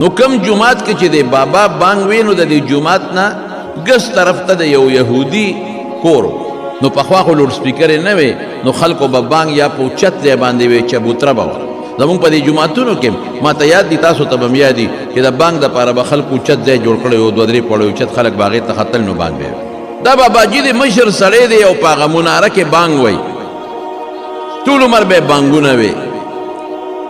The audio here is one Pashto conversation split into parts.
نو کوم جومات کې چې د بابا بانګ وی، نو د دې جومات نه ګس طرف ته د یو یهودي کور. نو پخوا خو لوډ سپیکر نه وي، نو خلکو به بانګ یا په اوچت ځای باندې وي، چبوتره به وه. زمونږ په دې جوماتونو کې، ما ته یاد دي، تاسو ته به هم یاد دي چې د بانګ دپاره به خلکو اوچت ځای جوړ کړی و، دوه درې پوړۍ اوچت، خلک به هغې ته ختل نو بانګ به وي. دا باباجي دی، مشر سړی دی او په هغه مناره کې بانګ وایي، ټول عمر به بانګونه وي.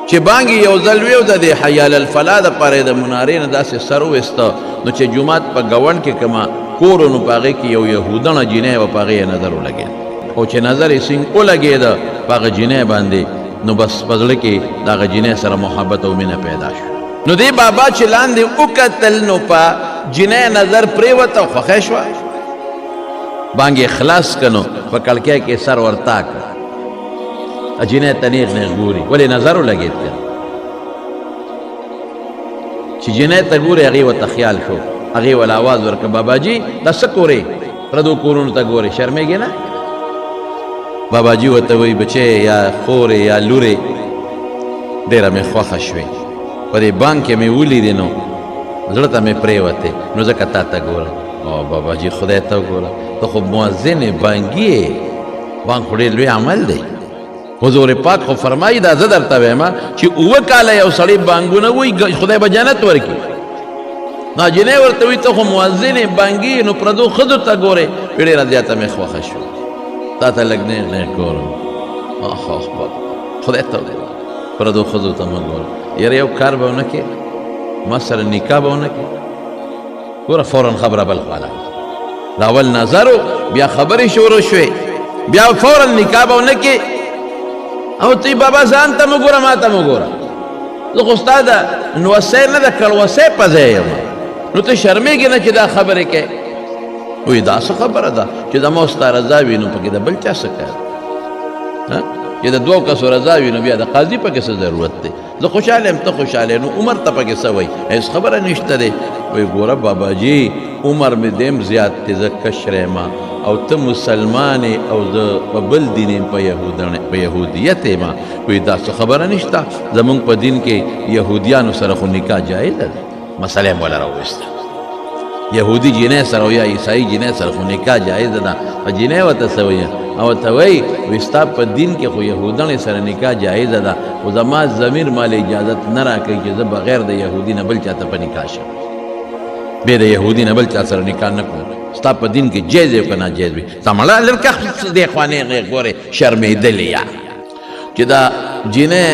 چې بانګ یو ځل وی او د دې حی علی الفلاح دپاره یې د منارې نه داسې سر وویسته، نو چې جومات په ګاونډ کې کومه کور و، نو په هغې کې یو یهودڼه جینۍ وه، په هغې یې نظر ولګېد. او چې نظر یې څنګه ولګېده په هغه جینۍ باندې، نو بس په زړه کې د هغه جینۍ سره محبت او مینه پیدا شو. نو دې بابا چې لاندې وکتل، نو په جینۍ نظر پرېوته او خوښی شوه. بانګ یې خلاص کړ، نو په کړکۍ کې سر ورتا کړ، جینۍ ته نیغ نیغ ګوري، ولې نظر ولګېد که چې جینۍ ته ګوري، هغې ورته خیال شو، هغې وله आवाز ورکړ، باباجي دا څه کورې، پردو کورونو ته ګورې، شرمېږې نه؟ باباجي ورته وایي، بچی یا خورې یا لورې، ډېره مې خوښه شوې، په دې بانک کې مې ولیدې نو زړه ته مې پرېوتې، نو ځکه تا ته ګورم. او باباجي خدای ته وګوره، ته خو مؤذن یې، بانګي یې، بانک خو ډېر لوی عمل دی. حضور پاک خو فرمایي، دا زه درته وایم چې اووه کاله یو سړی بانګونه وایي، خدای به جنت ورکړي. ناجینۍ ورته وایي، ته خو مؤذن یې، بانګي یې، نو پردو ښځو ته ګورې. وایي ډېره زیاته مې خوښه شوه، تا ته لږ نیغ نیغ ګورم. اخ اخ بابا، خدای ته وګوره، پردو ښځو ته مه ګوره. یاره یو کار به ونه کړې، ما سره نکاح به ونه کړې؟ ګوره فورا خبره بل خوا لاړه، د اول نظر بیا خبرې شروع شوې، بیا فورا نکاح به ونه کړې. او تی بابا ځان ته مه ګوره، ما ته مه ګوره، زه خو ستا د نوسۍ نه د کړوسۍ په ځای یم، نو ته شرمېږې نه چې دا خبرې کوې؟ وایي دا څه خبره ده چې زما او ستا رضا وي، نو پکې د بل چا څه کار؟ چې د دوو کسو رضا وي، نو بیا د قاضي پکې څه ضرورت دی؟ زه خوشحاله یم، ته خوشحاله، نو عمر ته پکې څه وایي؟ هېڅ خبره نشته دی. وایي ګوره باباجي، عمر مې دیم زیات دی، زه کشر یم او ته مسلمان یې او زه په بل دین یم، په یهودیت یم. وایي دا څه خبره نشته، زمونږ په دین کې یهودیانو سره خو نکاح جایزه ده. مسله یې وله راوویسته، یهودي جینۍ سره او یا عیسایي جینۍ سره خو نکاح جایزه ده. جینۍ ورته څه وایي؟ او ورته وایي، وایي ستا په دین کې خو یهودڼې سره نکاح جایزه ده، خو زما ضمیر ما له اجازت نه راکوي چې زه بغیر د یهودي نه بل چا ته په نکاح شم، بې د یهودي نه بل چا سره نکاح نه کوم. ستا په دین کې جایز وي که ناجایز وي؟ تا مړه لرکه دې خوا نیغ نیغ ګورې، شرمېدلې یا چې دا جینۍ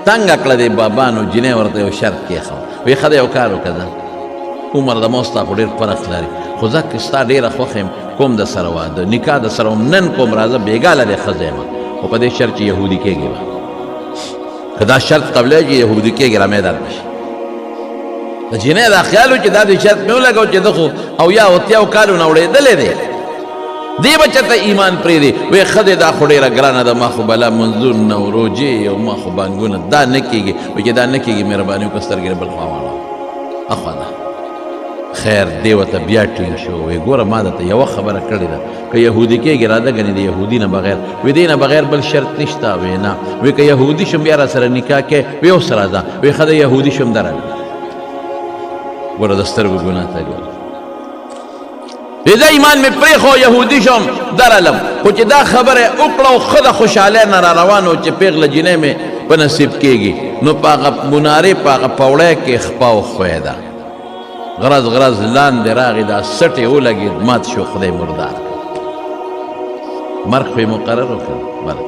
تنګه کړه دې بابا. نو جینۍ ورته یو شرط کېښود، وایي ښه دی، یو کار وکړه، ځه عمر د ما ستا خو ډېر فرق لري، خو زه که ستا ډېره خوښ یم، کوم د سره واده نکاح د سره هم نن کوم، راځه بېګا له دې ښځه یم، خو په دې شرط چې یهودي کېږي به. که دا شرط قبلوې چې یهودي کېږي، را میدان به شي. د جینۍ دا خیال و چې دا دې شرط مې ولګاو چې ده خو او یا اتیاو کالو نه وړېدلی دی، دې به چېرته ایمان پرېږدي؟ وایي ښه دی، دا خو ډېره ګرانه ده، ما خو بلا منځونه او روژې او ما خو بانګونه دا نه کېږي. وایي چې دا نه کېږي، مهرباني وکړه سترګې بل خوا واړوه، اخوا ده. خیر دی ورته بیا ټینګ شو، وایي ګوره ما درته یوه خبره کړې ده، که یهودي کېږي راځه، ګنې د یهودي نه بغیر. وایي دې نه بغیر بل شرط نشته؟ وایي نه. وایي که یهودي شم بیا را سره نکاح کوې؟ وایي اوس راځه. وایي ښه دی، یهودي شم درله. ګوره د سترګو ګناه ته ګوره، زه ایمان مې پرېښو، یهودي شم درلم. خو چې دا خبره وکړه او ښه د خوشحالۍ نه را روان و چې پېغله جینۍ مې په نصیب کېږي، نو په هغه منارې په هغه پوړۍ کې خپه وښویېده، غرض غرض لاندې راغی، دا سټې ولګېد، مات شو، خدای مردار کړ، مرګ خو یې مقرر وکړ مرګ.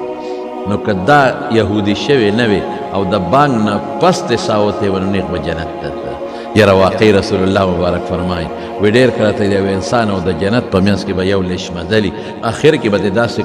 نو که دا یهودي شوی نه وي او د بانګ نه پس دې ساوتې وه، نو نیغ به جنت ته تله. یاره واقعي رسول الله مبارک فرمایي، وی ډېر کله ته د یو انسان او د جنت په منځ کې به یو لش مزلي، اخر کې به دې داسې